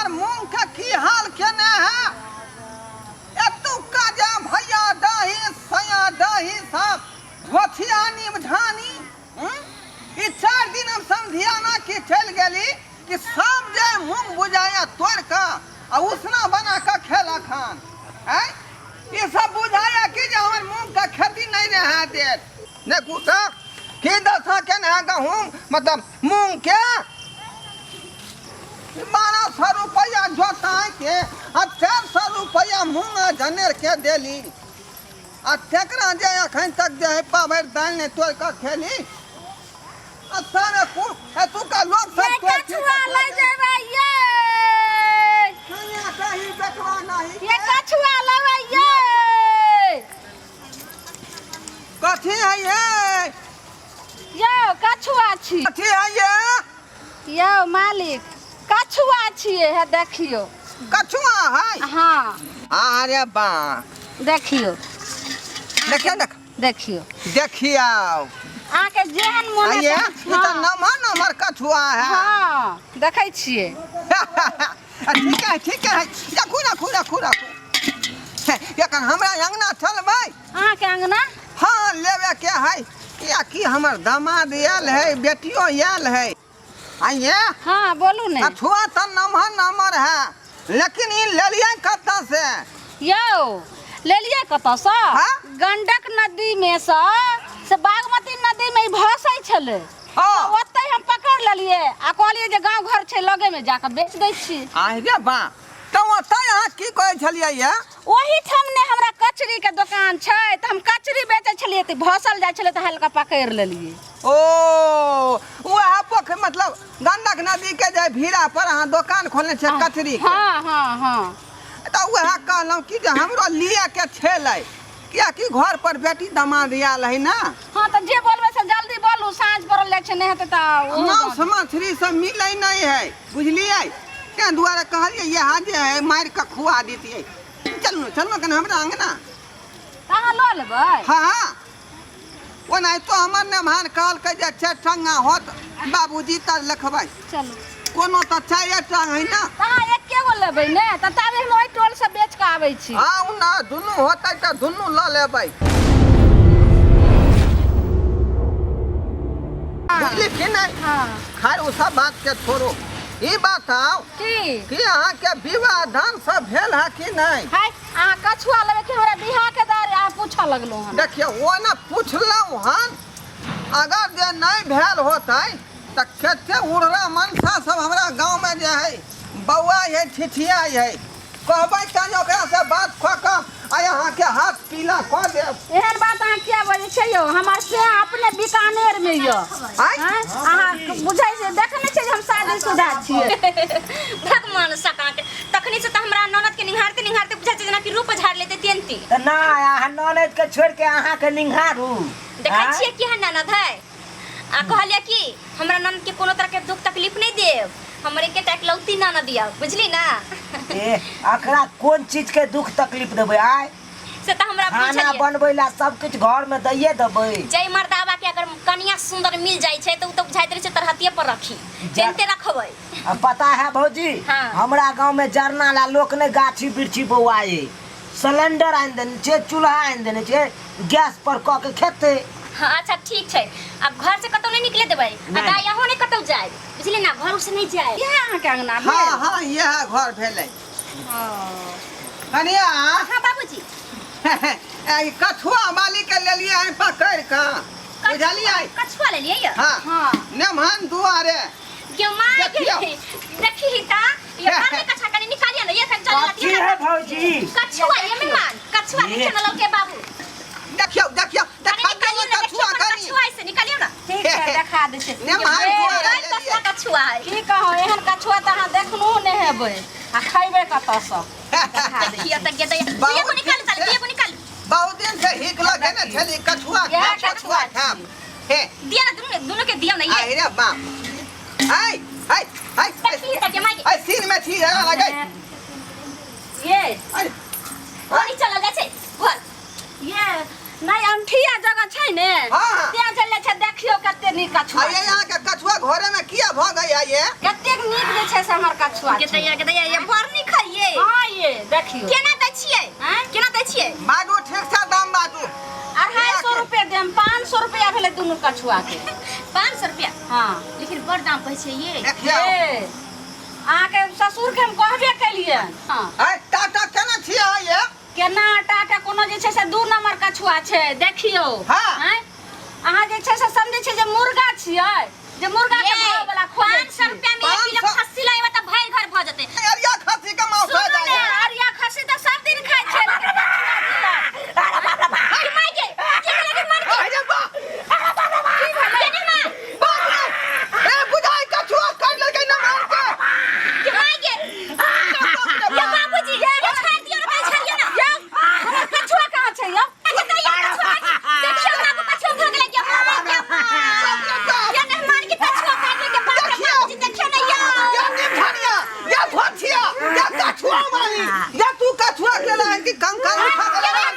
हमर मूंग के की हाल केने है एतुक्का जे भैया दही सैया दही सब धोथियानी झानी हम्म? ई चार दिन हम समधियाना की चलि गेली कि सब जे मूंग बुझाया तोड़ कऽ आ उसना बना कऽ खेलक हन आँय ई सब बुझाया कि जे हमर मूंग के खेती नहीं रहा देत देखू तऽ की दशा केने है गहूम मतलब मूंग के 1200 रुपया जोताय के आ 400 रुपया मूंग आ जनेर के देली आ तेकरा जे अखन तक जे है पाभरि दालि नहि तोड़ि कऽ खेली आ सारे कुल एतुका लोक सब ये तोड़ि कछुआ लै जेबै ये कनिया कही बेटवा नहीं ये कछुआ लेबै ये कथी है ये यौ कछुआ छी कथी है ये यौ मालिक कछुआ छियै हे देखियौ कछुआ है हाँ अरे बा देखियौ देखियो देख देखियौ देखियो अहाँके जेहन मोन आइए हेतै- ई तऽ हाँ। नमहर नमहर कछुआ है हाँ देखै छियै आ, ठीक है ठीक है रखू रखू रखू रखू हे, एखन हमरा अंगना चलबै अहाँके अंगना हाँ लेवे के है कियाकि हमर दामाद आयल है बेटियो आयल है आइए हाँ बोलू ने कछुआ तऽ नमहर नमहर है लेकिन ई लेलियै कतऽ से यौ लेलियै कतऽसँ हाँ? गंडक नदी में सँ से बागमती नदी में ई भसै छलै हाँ। तऽ ओतै हम पकड़ लेलियै आ कहलियै जे गाँव घर छै लगे में जाकऽ बेच दै छी आहि रे बा तऽ ओतऽ अहाँ की कहै छलियै ये ओहिठाम ने हमरा कचरी के दोकान छै तऽ हम कचरी बेचै छलियै तऽ भसल जाइ छलै तऽ हल्का पकड़ि लेलियै ओ वएह पोखरि मतलब गंडक नदी के जे भीड़ा पर अहाँ दोकान खोलने छियै कचरी के हाँ हाँ हाँ तऽ वएह कहलहुँ कि जे हमरो लिए के छलै कियाकि घर पर बेटी दमाद आयल है ना हाँ तऽ जे बोलबै से जल्दी बोलू साँझ पड़ल जाइ छै नहि हेतै तऽ ओहो मांस मछली सब मिलै नहि है बुझलियै ताहि दुआरे कहलियै इएह जे है मारि कऽ खुआ दितियै चलू ने चलू ने कनि हमरा अङ्गना तऽ अहाँ लऽ लेबै हँ ओनाहितो हमर नेमहान कहलकै जे चारि टंगा होत बाबूजी तऽ लिखबै चलू कोनो तऽ चारिए टांग है ना तऽ अहाँ एके गो लेबै ने तऽ ताबे हम ओहि टोलसँ बेच कऽ आबै छी आउ ने दुनू होतै तऽ दुनू लऽ लेबै बुझली कि नहि हाँ खैर ओ सब बात के छोड़ू ई बताउ की कि अहाँके विवाह दान सब भेल है कि नहि हाय अहाँ कछुआ लेबै कि हमरा बियाह के दारे अहाँ पूछऽ लगलहुँ हन देखियौ ओ ने पुछलहुँ हन अगर जे नहि भेल होतै तऽ कते उड़रा मनसा सब हमरा गाँवमे जे है बौआ है छिछिया है कहबै तऽ ओकरा से बात कऽ कऽ आ अहाँके हाथ पीला कऽ देब एहन बात अहाँ किया बजै छियै यौ हमर से अपने बीकानेर मे यऽ आँय? आँय? अहाँ बुझै छियै देखै नहि छियै जे हम शादीशुदा छियै भगवान सका के तखनी से तऽ हमरा ननद के निहारते निहारते बुझाइ छै जेना कि रूप झाड़ लेते तेनती तऽ नहि अहाँ ननद के छोड़ि के अहाँके निंघारू देखै आँय? छियै केहन ननद है आ कहलियै कि हमरा ननद के कोनो तरह के दुख तकलीफ नहि देब हमर एकेटा इकलौती ननद यऽ बुझली ना ए अकरा कोन चीज के दुख तकलीफ देबै आय से तऽ हमरा खाना बुझलियै बनबै ला सब किछु घर में दैये देबै जय मर्दाबा के अगर कनिया सुंदर मिल जाइ छै तऽ उ तऽ बुझाइत रहै छै तरहतिये पर रखी जेनते रखबै आ पता है भौजी हाँ। हमरा गांव में जरना ला लोक ने गाछी बिरछी बौआए सिलेंडर आनि देने छै चूल्हा आनि देने छै गैस पर कऽ के खेतै हाँ अच्छा ठीक छै आब घर से कतौ नहीं निकले देबै आ नहि। दाई अहूँ नहीं कतौ जाए बुझलियै ना घर से नहीं जाए इएह अहाँके अंगना हाँ भेल हाँ इएह घर भेलै कनिया हाँ बाबूजी ई कछुआ वाली के लेलियै हन पकड़ि कऽ बुझलियै कछुआ लेलियै यऽ हाँ हाँ नेमहन दुआरे गे माय देखियौ। गे देखी ता ये घर में कछुआ कनी निकालिए ना ये खन चल कथी है भौजी कछुआ ये मेहमान कछुआ देखियो ना लौके बाबू देखियौ देखियौ कनी देखा निकालियो दियौ ना देखियो कछुआ कोन कनी कछुआ ऐसे निकालियो ना ठीक छै देखा दै छै ने मार ए, दुआरे गाय लेलियै। कसला कछुआ है की कहू एहन कछुआ तऽ अहाँ देखनहुँ नहि हेबै आ खैबै कतऽसँ देखियो त गे दैया बहुत दिए को निकाल दिन चल से- दिए को निकाल बहुत दिन से हिक लगे ने छली कछुआ इएह खाब कछुआ कछुआ खाब हे दिया ना दुनू दुनू के दिया ना ये आहि रे बाप हाय हाय हाय देखी त गे माय हाय सीन में छी जरा लगे ये अरे पानी चलल जाइ छै घर ये नहि अंठिया जगह छै ने हाँ, हाँ। त्यहाँ चल छै देखियौ कते नीक कछुआ आइए यहाँ के कछुआ घरे में किया भ गई है ये कतेक नीक जे छै से हमर कछुआ कछुआ के छै। दैया के दैया ये बड़ नीक है ये हाँ ये देखियो केना दै छियै आँय? केना दै छियै बाजू ठीक से दाम बाजू 250 रुपए देम 500 रुपया भेलै दुनू कछुआ के 500 रुपया हाँ लेकिन बड़ दाम कहै छै ये देखियौ ये अहाँके ससुरके हम कहबे केलियै हाँ आइ टाटा केना छियै अहाँ ये केना टाटा कोनो जे छै से दू नंबर कछुआ छै देखियौ हाँ। आँय? अहाँ जे छै से समझै छियै जे मुर्गा छियै जे मुर्गा के ये, भाव वाला खोजै 500 रुपया में एक किलो 500 खस्सी लाइबा त भरि घर भऽ जेतै अरिया खस्सी के मांस सुनू भऽ ने जाइए अरिया खस्सी तऽ सब दिन खाइ छै लेकिन कछुआ दिलक। कि माय के के लगे मर के अरे बा के नहीं मां बाप रे ए बुझाइ कछुआ काटि लेलकै न मार के के माय के ये बाबूजी ये छोड़ दियो ना छोड़ियो ना यौ, हमर कछुआ कहाँ छै यौ? अच्छा तो ये कछुआ देखियो बाबू कछुआ भऽ गेलै के माय के ये नहीं मान के कछुआ काट के बाप रे बाबूजी देखियो ना यो या निमझनिया या धोथिया या कछुआ वाली या तू कछुआ के लाइन की कंकड़ उठा के लगा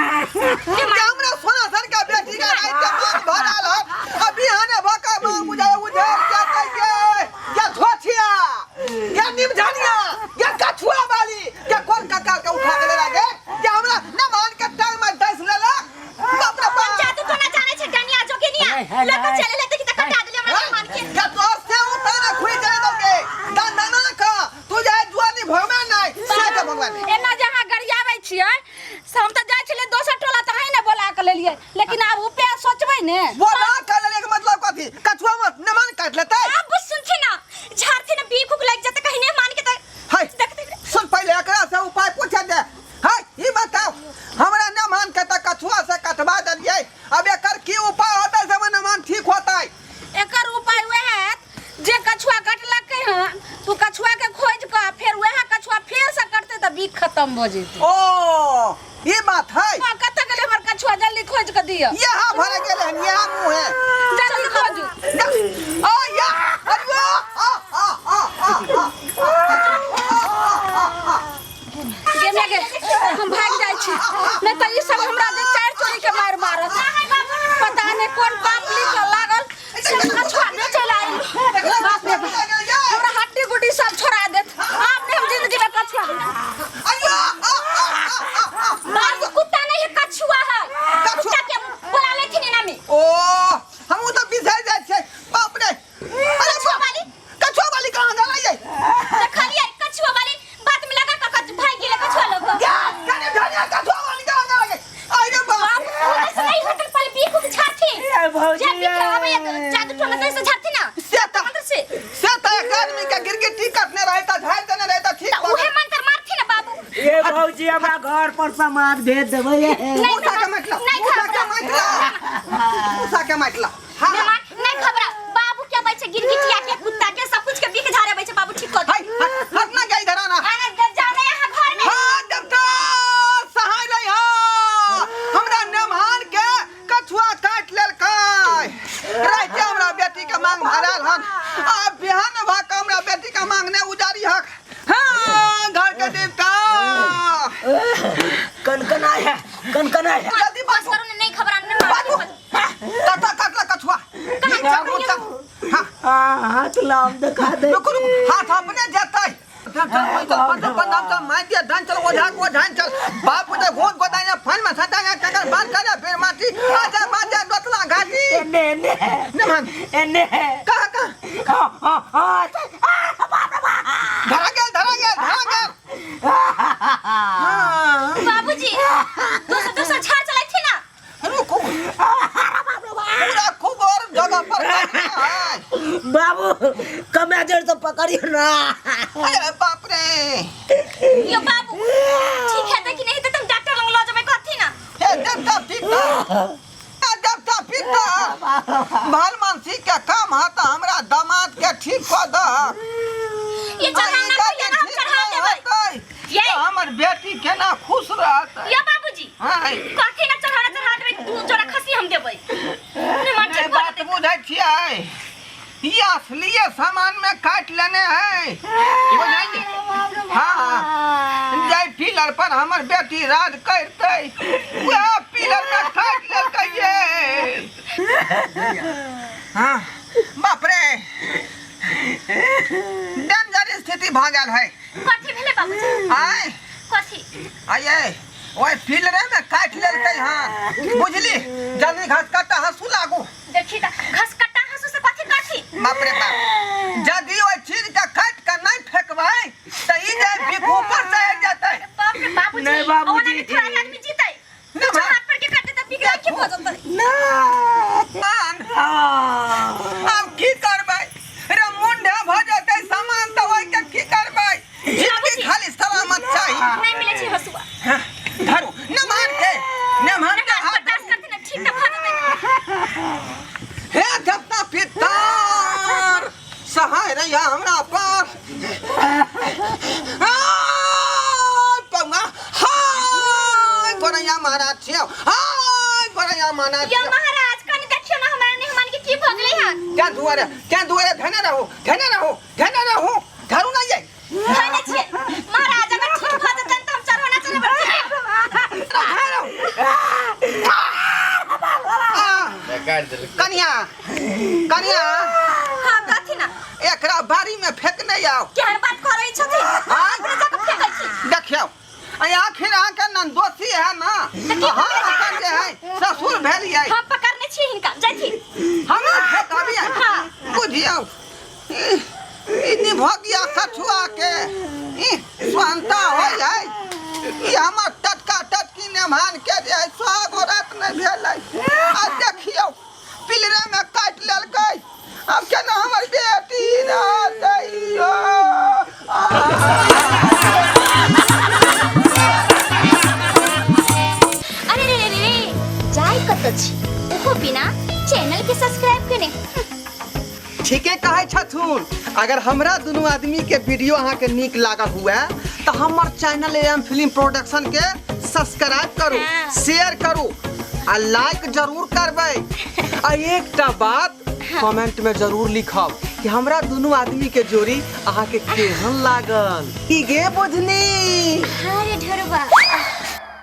हमरा सोना सन के बेटी के रात के मांग भरल हन आ बिहाने भ के मांग बुझाय उधर के कहिए या धोथिया या निमझनिया या कछुआ वाली या कोन ककार के उठा के ले गे या हमरा न मान के टांग में डस लेलक बाप रे बाप जादू तो ना जाने छै डनिया जोगिनिया नहीं, है, लग नहीं। चले ले देखी त कटा देले हमरा मान के या तोर से उतारा खुई जाए दोगे दंदना का तू जाए जुआनी भगवान नहीं से के भगवान नहीं एना जे अहाँ गरियाबै छियै से हम तऽ जाइ छलियै दोसर टोला तऽ अहीं ने बोला कऽ लेलियै लेकिन आब उपाय सोचबै ने बोला कर लेने के मतलब कथी कछुआ मत नमन काट लेते अब सुनथिन ना झाड़थिन ना बीख उख लग जेतै कहीं नहीं मान के त हाय देखते सुन पहले एकरा से उपाय पूछे दे हाय ई बताओ हमरा न मान के त कछुआ से कटवा देलियै अब एकर की उपाय होतै से हमर नमान ठीक होतै एकर उपाय वएह हैत जे कछुआ कटलकै हन तू कछुआ के खोजि कऽ फेर वएह कछुआ फेर से कटतै तऽ बीख खत्म भऽ जेतै ओ ई बात है हँ, कतऽ गेलै हमर कछुआ जल्दी खोजि कऽ दिअ यहाँ भरे गेलै हन यहाँ मुँह है जल्दी खोजू आ या अरे आ आ आ आ आ गे माय गे हम भागि जाइ छी नहि तऽ ई सब हमरा जे चारि चोरी के मारि मारत पता नहि कोन पाप लिखऽ लागल से हम कछुआ बेचै लए आयल बाप रे बाप हमरा हड्डी गुड्डी सब छोड़ा देत आब नहि हम जिंदगी में कछुआ बाबू कुत्ता नहीं है कछुआ है कछुआ। कुत्ता के बुला लेथिन एना में ओ हमहूँ तऽ बिसरि जाइ छियै बाप रे अरे कछुआ वाली कछुआ वाली कहाँ गेलै यै देखलियै कछुआ वाली बात में लगा कऽ भागि गेलै कछुआ लोग कनि धनिया कछुआ वाली कहाँ गेलै अरे बाप बाबू ओने से नहीं होतन पहले बीख उख झाड़थिन ए भौजी जे बीख आबै जादू टोना तै से झाड़थिन ना से तऽ मंत्र से से तऽ एक आदमी के गिरगिटी कटने रहै तऽ झाड़ि देने रहै तऽ ठीक तऽ उहे मंत्र मारथिन ना बाबू ए भौजी हमरा घर पर सामान भेज देबै नहीं मूसा के माटि ला नहीं मूसा के घबरा माटि ला मूसा के माटि ला हाँ मेहमान नहीं घबरा बाबू के आबै छै गिरगिटिया के कुत्ता के सब कुछ के बीख झाड़े आबै छै बाबू ठीक कर हाय हट ना गई इधर आना आना जाओ ना यहाँ घर में हाँ देवता सहाय रही हाँ हमरा नमहान के कछुआ काटि लेलकै राति हमरा बेटी के मांग भरल हन आ बिहान भऽ के हमरा बेटी के मांग नहि उजारी हक हाँ घर के देवता कनकनाय है कनकनाय है जल्दी बस बाजू करू ने नहीं घबरा नहीं बाजू कटा काटला कछुआ हाँ आ, हाथ लाम देखा दे रुकू रुकू हाथ अपने जेतै चल चल चल प्रणाम चल मार दिया धान चल ओझा को धान चल बाप उधर गोद गोदाया फल में सटा गया ककर बाल करे फिर माटी आजा बाजा दोतला घाटी एने एने न मान एने कहाँ कहाँ हाँ हाँ हाँ आ, बाप रे बाप। धरा गेल धरा गेल धरा गेल हाँ बाबूजी दोसर दोसर झाड़ चलाइ ना रुकू पूरा खूब और जगह पर काटना है बाबू कमे जड़ तो पकड़ियो ना अरे बाप रे यो बाबू ठीक है कि नहीं तो तुम डॉक्टर लग लो जबै कहथी ना हे देवता पिता हे देवता पिता भल मानसी के काम है तो हमरा दामाद के ठीक कऽ दह ये चढ़ाना कहिए ना हम चढ़ा देबै ये। हमर बेटी केना खुश रहत यो बाबूजी हाँ कहथी ना चढ़ाना चढ़ा देबै दू जोड़ा खसी हम देबै नहीं मान नहीं ठीक बात बुझै छियै ई असलिए सामान में काटि लेने है बुझलियै हाँ जाहि पिलर पर हमर बेटी राज करतै वएह पिलर में काटि लेलकै ये हाँ बाप रे भऽ गेल है। कथी भेलै बाबूजी? आय। कथी? आये ओहि पिलरे में काटि लेलकै हन, बुझली? जल्दी घास काटा हंसू लागू। देखी त घस कट्टा हंसू से कथी कथी? बाप रे बाप, यदि ओहि चीज के काटि के नहि फेकबै तऽ ई जे बिख ऊपर से आबि जेतै। बाप रे बाबूजी। नहीं, बाबूजी। ओना भी थोड़ा आदमी जीतै। नहि कुछो भाई। हाथ पर के काटे त बिगड़ा के भऽ जेतै। मान आब की करबै रे, मुंडे भऽ जेतै सामान तऽ ओहिके की करबै? जिंदगी खाली सलामत चाही। नहीं मिले छै हसुआ। हाँ, धरू नमहर के, नमहर के हाथ। बर्दाश्त करते ना, ठीक त भऽ जेतै। हे देवता पितर, सहाय रहिया हमरा पर। हाय पौआ, हाय गोरैया महाराज छियौ, हाय गोरैया महाराज यो छियौ। महाराज, कनि देखियौ ना हमरा मेहमान के की भऽ गेलै हन। क्या दुआरे, क्या दुआरे, धने रहू, धने रहू, धने रहू, धरू ना ये। धने छियै महाराज, अगर ठीक भऽ जेतनि तऽ हम चढ़ौना चढ़ेबै। धरू। आ, काटि देलक। कनिया, कनिया। हाँ, कथी ना? एकरा बाड़ी में फेंकने आउ। केहन बात करै छथिन? हाँ? अपने जाके फेकै छी। देखियौ, आ आखिर अहाँके ननदोसी है ना, हम अपन जे है ससुर भेलियै। हम पकड़ने छी हिनका, जाथि। हमरा फेकबियै? हाँ। बुझियौ, ई ई निभगिया कछुआ के ई स्वांता होइ है। ई हमर टटका टटकी नेमान के जे है सुहागो रात नहि भेलै, आ देखियौ पिलरे में काटि लेलकै। आब केना हमर बेटी रहतै यौ? अरे रे रे रे, जाय कतऽ छी ओहो बिना चैनल के सब्सक्राइब केने? ठीके कहै छथुन। अगर हमरा दुनू आदमी के वीडियो अहाँके नीक लागल हुए तऽ हमर चैनल एम फिल्म प्रोडक्शन के सब्सक्राइब करू, हाँ। शेयर करू आ लाइक जरूर करबै, आ एकटा बात कमेंट में जरूर लिखब कि हमरा दुनू आदमी के जोड़ी अहाँके केहन लागल। की गे बुझनी? हाँ रे ढोरबा।